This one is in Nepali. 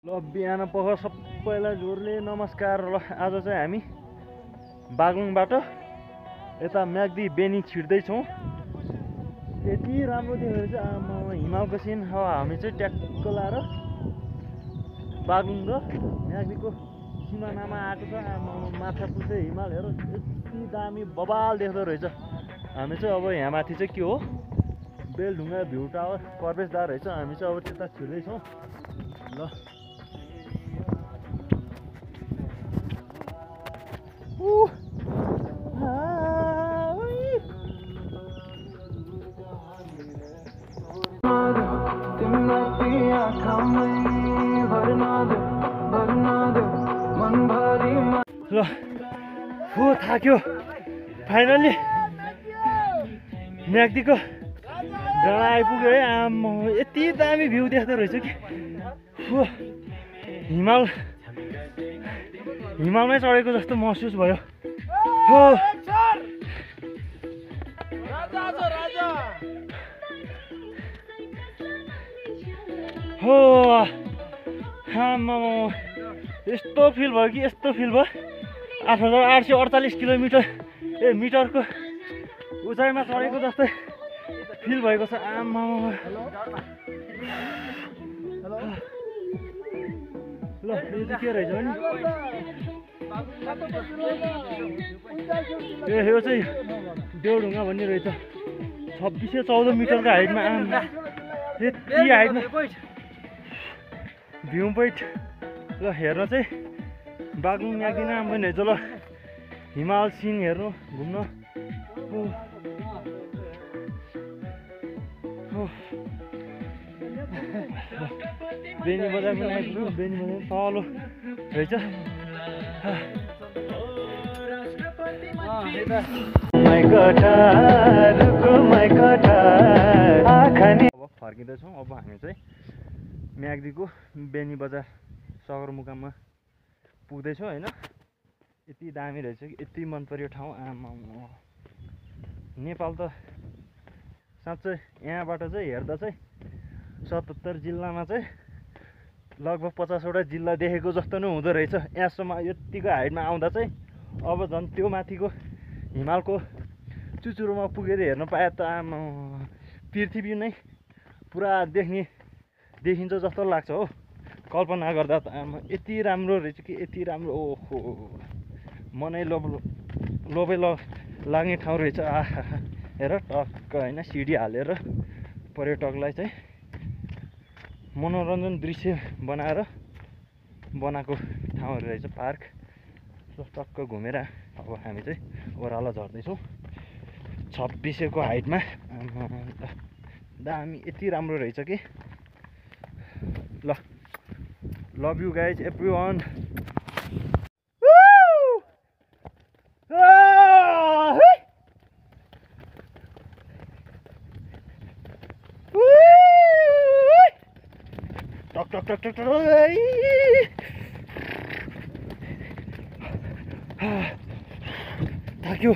ल बिहान पख सबैलाई जोरले नमस्कार। ल आज चाहिँ हामी बागलुङबाट यता म्याग्दी बेनी छिर्दैछौँ। यति राम्रो देखेर चाहिँ आमा हिमालको सिन। हामी चाहिँ ट्याक्क लाएर बागलुङ र म्याग्दीको सिमानामा आएको छ। आमा माथा पुग्दै हिमाल हेर, यति दामी बबाल देख्दो रहेछ। हामी चाहिँ अब यहाँ माथि चाहिँ के हो, बेलढुङ्गा भ्यू टावर प्रवेशद्वार रहेछ। हामी चाहिँ अब त्यता छिर्दैछौँ। ल ल हो थाक्यो फाइनली म्याग्दीको डाँडा आइपुग्यो है। आम्म यति दामी भ्यू देख्दो रहेछ कि हो, हिमालमै चढेको जस्तो महसुस भयो। हो हो आम्मा यस्तो फिल भयो कि यस्तो फिल भयो। 8848 किलोमिटर मिटरको उचाइमा चढेको जस्तै फिल भएको छ। आम्मा ल यो चाहिँ के रहेछ भने यो चाहिँ देउढुङ्गा भन्ने रहेछ। 2614 मिटरको हाइटमा। आम्मा यति हाइटमा भ्यू पोइन्ट। ल हेर्न चाहिँ बागलुङ म्याग्दी नाम पनि रहेछ। ल हिमाल सिन हेर्नु घुम्न। बेनी बजार पनि आइपुग्यो। बेनी बजार तल रहेछ। अब फर्किँदैछौँ। अब हामी चाहिँ म्याग्दीको बेनी बजार सगरमुकाममा पुग्दैछौँ होइन। यति दामी रहेछ कि यति मन पर्यो ठाउँ। आमा नेपाल त साँच्चै यहाँबाट चाहिँ हेर्दा चाहिँ 77 जिल्लामा चाहिँ लगभग 50वटा जिल्ला देखेको जस्तो नै हुँदो रहेछ। यहाँसम्म यतिको हाइटमा आउँदा चाहिँ अब झन् त्यो माथिको हिमालको चुचुरोमा पुगेर हेर्न पाए त आमा पृथ्वी नै पुरा देखिन्छ जस्तो लाग्छ हो, कल्पना गर्दा त। आमा यति राम्रो रहेछ कि यति राम्रो। ओहो मनै लोभै लाग्ने ठाउँ रहेछ। आहा हेर टक्क होइन, सिडी हालेर पर्यटकलाई चाहिँ मनोरञ्जन दृश्य बनाएको ठाउँहरू रहेछ, पार्क। टक्क घुमेर अब हामी चाहिँ ओह्रालो झर्दैछौँ 2600को हाइटमा। दामी यति राम्रो रहेछ कि। ल लभ यु गाइज एभ्रीवान। टक टक टक टक थाक्यो।